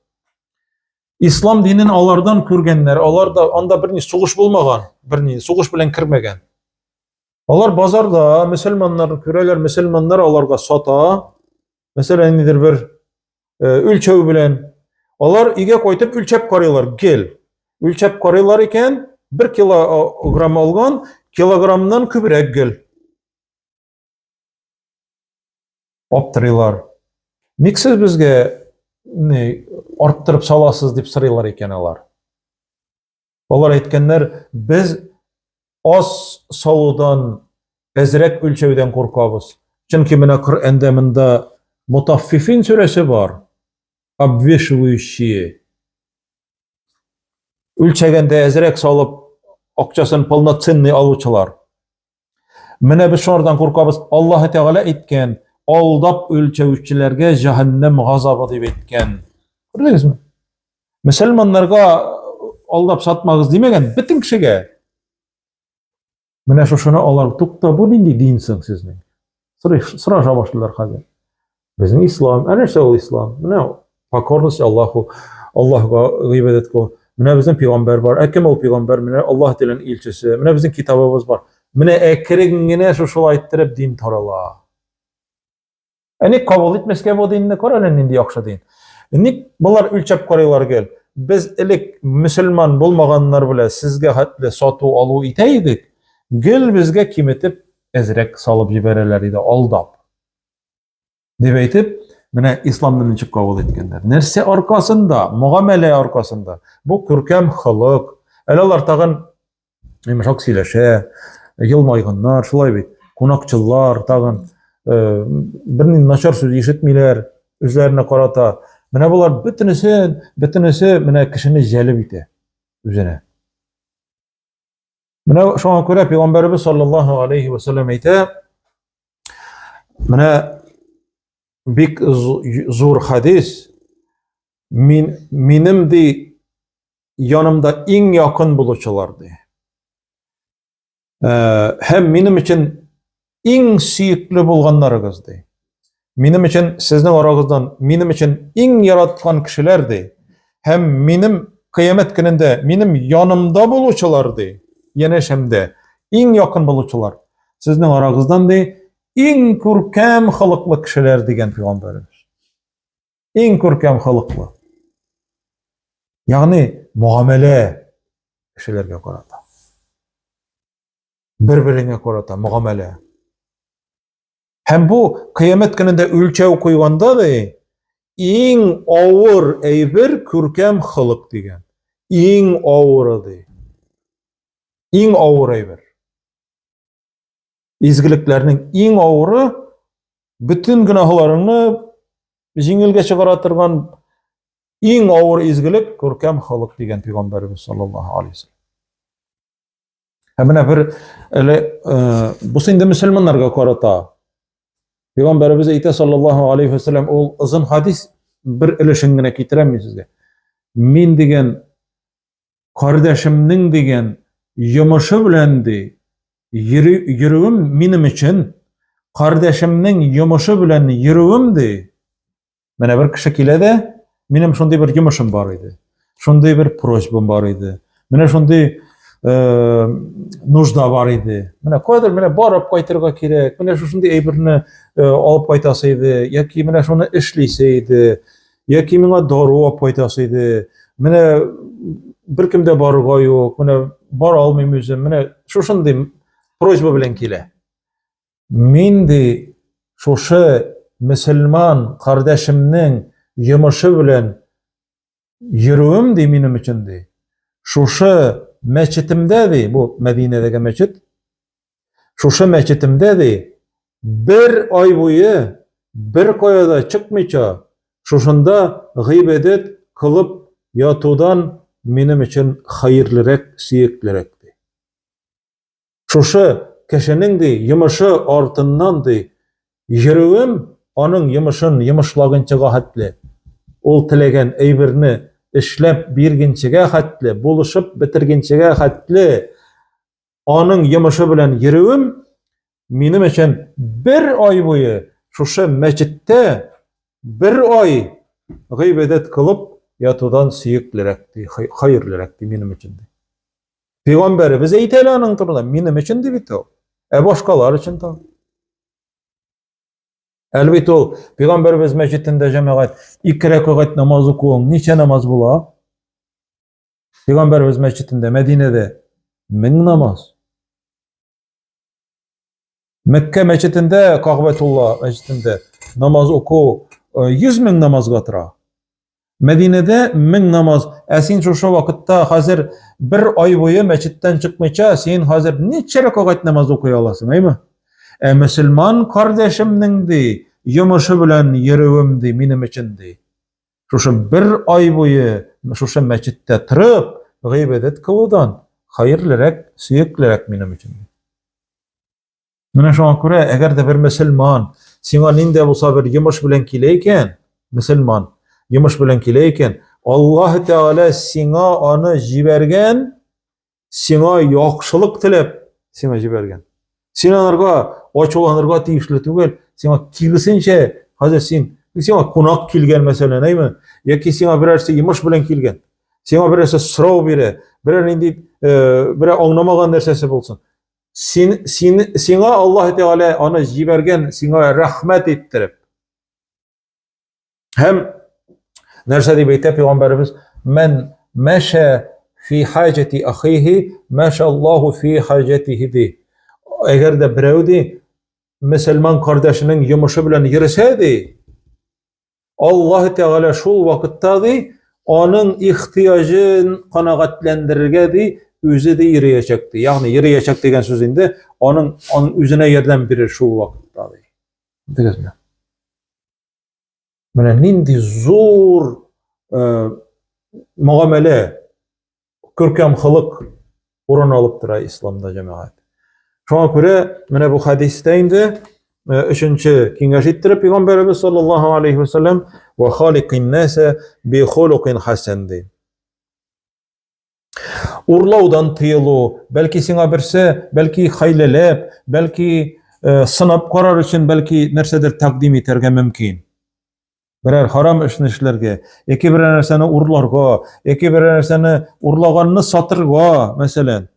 ислам динен алардан күргәннәр. Алар да анда берни сугыш булмаган, берни сугыш белән кермәгән. Алар базарда мөселманнарны күрәләр, мөселманнар аларга сата. Мәсәлән, нидер бер э, үлчәү белән. Алар өйгә кайтып үлчәп карыйлар, гел. Үлчәп карыйлар икән, 1 килограмм алган, килограммнан күбрәк гел. Аптырыйлар. Ник сез безгә не арттырып саласыз дип сорыйлар икән алар. Алар әйткәннәр, без аз салудан, әзрәк үлчәүдән куркабыз. Чөнки менә Коръәндә монда Мутаффифин сүрәсе бар. Обвешивающие. Үлчәгәндә әзрәк салып, акчасын полноценный алучылар. Менә без шуңардан куркабыз. Аллаһ Тәгалә әйткән, алдап үлчәүчеләргә җәһәннәм газабы дип әйткән. Күрдегезме? Мөселманнарга алдап сатмагыз димәгән, бөтен кешегә. Менә шушыны алар тукта, бу нинди дин соң сезнең? Сораша башлыйлар хәзер. Безнең ислам, ә нәрсә ул ислам? Менә покорность Аллаһу, Аллаһга гыйбадәт кылу. Менә безнең пәйгамбәр бар. Ә кем ул пәйгамбәр? Менә Аллаһ Тәгаләнең илчесе. Менә безнең китабыбыз бар. Менә әкрен генә шушылай иттереп дин тарала. Ә ник кабул итмәскә бу динне? Кара әле нинди яхшы дин. Ник болар үлчәп карыйлар гел? Без элек мөселман булмаганнар белән сезгә хәтле сату алу итә идек. Гел безгә киметеп әзрәк салып җибәрәләр иде, алдап. Дип әйтеп, менә исламны ничек кабул иткәннәр. Нәрсә аркасында? Мөгамәлә аркасында. Бу күркәм холык. Әле алар тагын йомшак сөйләшә, елмайганнар, шулай бит. Кунакчыллар тагын э, бернинди начар сүз ишетмиләр үзләренә карата. Менә болар бөтенесе, бөтенесе менә кешене җәлеп итә үзенә. Менә шуңа күрә пәйгамбәребез саллаллаһу алейхи ва саллям әйтә, менә бик зур хадис, мин минем ди янымда иң якын булучылар ди. Э, һәм минем өчен иң сөекле булганнарыгыз ди. Минем өчен сезнең арагыздан минем өчен иң яраткан кешеләр ди. Һәм минем кыямәт көнендә минем янымда булучылар ди, янәшәмдә иң якын булучылар. Сезнең арагыздан ди иң күркәм холыклы кешеләр дигән пәйгамбәребез. Иң күркәм холыклы. Ягъни мөгамәлә кешеләргә карата. Бер-береңә карата мөгамәлә. Һәм бу кыямәт көнендә үлчәү куйганда да иң авыр әйбер күркәм холык дигән. Иң авыры ди. Иң авыр әйбер. Изгелекләрнең иң авыры бөтен гөнаһларыңны җиңелгә чыгара торган иң авыр изгелек күркәм холык дигән пәйгамбәребез саллаллаһу алейһи вәсәлләм. Һәм менә бер әле э, бусы инде мөселманнарга карата. Пәйгамбәребез әйтә саллаллаһу алейхи вәсәлләм, ул озын хадис бер өлешен генә китерәм мин сезгә. Мин дигән кардәшемнең дигән йомышы белән ди, йөрүем минем өчен кардәшемнең йомышы белән йөрүем ди, Менә бер кеше килә дә, минем шундый бер йомышым бар иде. Шундый бер просьбам бар иде. Менә шундый э, нужда бар иде. Менә кайдыр менә барып кайтырга кирәк. Менә шушындый әйберне э, алып кайтасы иде, яки менә шуны эшлисе иде, яки миңа дару алып кайтасы иде. Менә беркем дә барырга юк, менә бара алмыйм үзем. Менә шушындый просьба белән килә. Мин ди шушы мөселман кардәшемнең йомышы белән йөрүем ди минем өчен ди. Шушы мәчетемдә ди, бу Мәдинәдәге мәчет. Шушы мәчетемдә ди бер ай буе бер кая да чыкмыйча шушында гыйбадәт кылып ятудан минем өчен хәерлерәк, сөеклерәк ди. Шушы кешенең, ди, йомышы артыннан, ди, йөрүем, аның йомышын йомышлагынчыга хәтле, ул теләгән әйберне эшләп биргенчегә хәтле, булышып бетергенчегә хәтле, аның йомышы белән йөрүем минем өчен бер ай буе шушы мәчеттә бер ай гыйбадәт кылып ятудан сөеклерәк, ди, хәерлерәк, ди, минем өчен, ди. Пәйгамбәребез әйтә әле аның турында, минем өчен ди бит ул. Ә башкалар өчен тагын. Әле бит ул пәйгамбәребез мәчетендә җәмәгать ике рәкәгать намаз укуың ничә намаз була? Пәйгамбәребез мәчетендә Мәдинәдә 1000 намаз. Мәккә мәчетендә, Кагъбәтулла мәчетендә намаз уку 100 э, мең намазга тора. Мәдинәдә мең намаз. Ә син шушы вакытта хәзер бер ай буе мәчеттән чыкмыйча, син хәзер ничә рәкәгать намаз укый аласың, әйме? Ә мөселман кардәшемнең ди, йомышы белән йөрүем ди, минем өчен ди. Шушы бер ай буе шушы мәчеттә торып, гыйбадәт кылудан хәерлерәк, сөеклерәк минем өчен. Менә шуңа күрә, әгәр дә бер мөселман сиңа нинди булса бер йомыш белән килә икән, мөселман йомыш белән килә икән, Аллаһ Тәгалә сиңа аны җибәргән, сиңа яхшылык теләп сиңа җибәргән. Син анарга ачуланырга тиешле түгел, сиңа киресенчә, хәзер син сиңа кунак килгән мәсәлән, әйме? Яки сиңа берәрсе йомыш белән килгән. Сиңа берәрсе сорау бирә, берәр нинди э, берәр аңламаган нәрсәсе булсын. Син, син, сиңа Аллаһ Тәгалә аны җибәргән, сиңа рәхмәт иттереп. Һәм нәрсә дип әйтә пәйгамбәребез? Мән мәшә фи хаҗати ахихи, мәшә Аллаһу фи хаҗатихи ди. Әгәр дә берәү ди, мөселман кардәшенең йомышы белән йөресә ди, Аллаһ Тәгалә шул вакытта ди, аның ихтыяҗын канәгатьләндерергә ди, үзе ди йөриячәк ди. Ягъни йөриячәк дигән сүз инде аның аның үзенә ярдәм бирер шул вакытта ди. Дигезме? Менә нинди зур э, мөгамәлә күркәм холык урын алып тора исламда җәмәгать. Шуңа күрә менә бу хәдистә инде э, өченче киңәш иттереп пәйгамбәребез саллаллаһу алейхи ва саллям ва халикин наса би хулукин хасан ди. Урлаудан тыелу, бәлки сиңа берсе, бәлки хәйләләп, бәлки э, сынап карар өчен бәлки нәрсәдер тәкъдим итәргә мөмкин. Берәр харам эшне эшләргә, яки берәр нәрсәне урларга, яки берәр нәрсәне урлаганны сатырга, мәсәлән,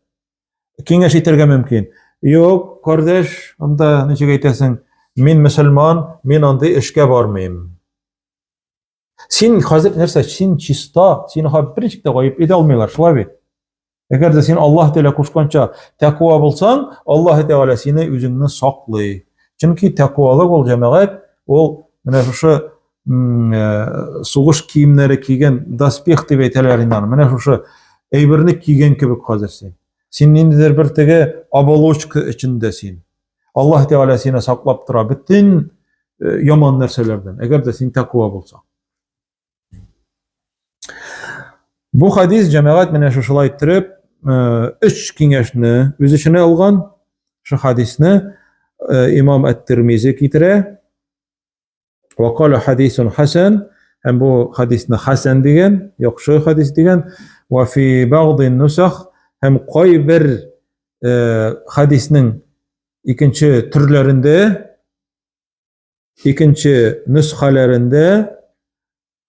киңәш итәргә мөмкин. Юк, кардәш, анда ничек әйтәсең, мин мөселман, мин андый эшкә бармыйм. Син хәзер нәрсә, син чиста, сине берничек тә гаеп итә алмыйлар, шулай бит? Әгәр дә син Аллаһ Тәгалә кушканча тәкъва булсаң, Аллаһ Тәгалә сине үзеңне саклый. Чөнки тәкъвалык ул җәмәгать, ул менә шушы э, сугыш киемнәре кигән доспех дип әйтәләр инде аны. Менә шушы әйберне кигән кебек хәзер син. Син ниндидер бер теге оболочка эчендә син. Аллаһ Тәгалә сине саклап тора бөтен э, яман нәрсәләрдән. Әгәр дә син тәкъва булсаң. Бу хадис җәмәгать менә шушылай иттереп, э, өч киңәшне үз эченә алган. Шу хадисне э, имам Ат-Тирмизи китерә. Ва кала хадисун хасан, һәм бу хадисне хасан дигән, яхшы хадис дигән. Ва фи бәгъдин нусах, һәм кайбер э, хадиснең икенче төрләрендә Икенче нөсхәләрендә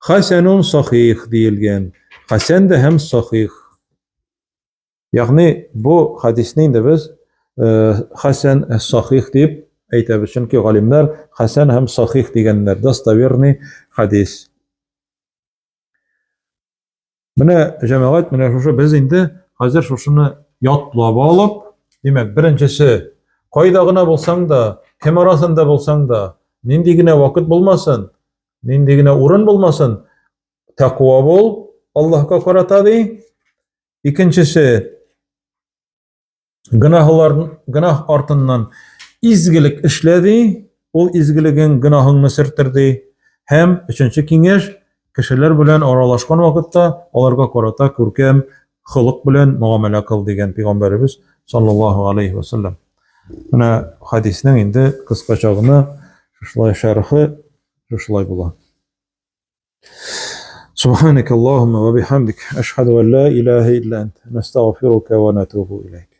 хәсәнун сахих диелгән. Хәсән дә һәм сахих. Ягъни бу хадисне инде без э, хәсән сахих дип әйтәбез, чөнки галимнәр хәсән һәм сахих дигәннәр, достоверный хадис. Менә җәмәгать, менә шушы без инде хәзер шушыны ятлап алып, димәк, беренчесе, кайда гына булсаң да, кем арасында булсаң да, нинди генә вакыт булмасын, нинди генә урын булмасын, тәкъва бул Аллаһка карата ди. Икенчесе, гөнаһлар гөнаһ артыннан изгелек эшлә ди, ул изгелегең гөнаһыңны сөртер ди. Һәм өченче киңәш, кешеләр белән аралашкан вакытта аларга карата күркәм холык белән мөгамәлә кыл дигән пәйгамбәребез саллаллаһу алейхи ва саллям. Менә хадиснең инде кыскача гына шушылай шәрхе шушылай була. سبحانك اللهم وبحمدك أشهد أن لا إله إلا أنت نستغفرك ونتوب إليك.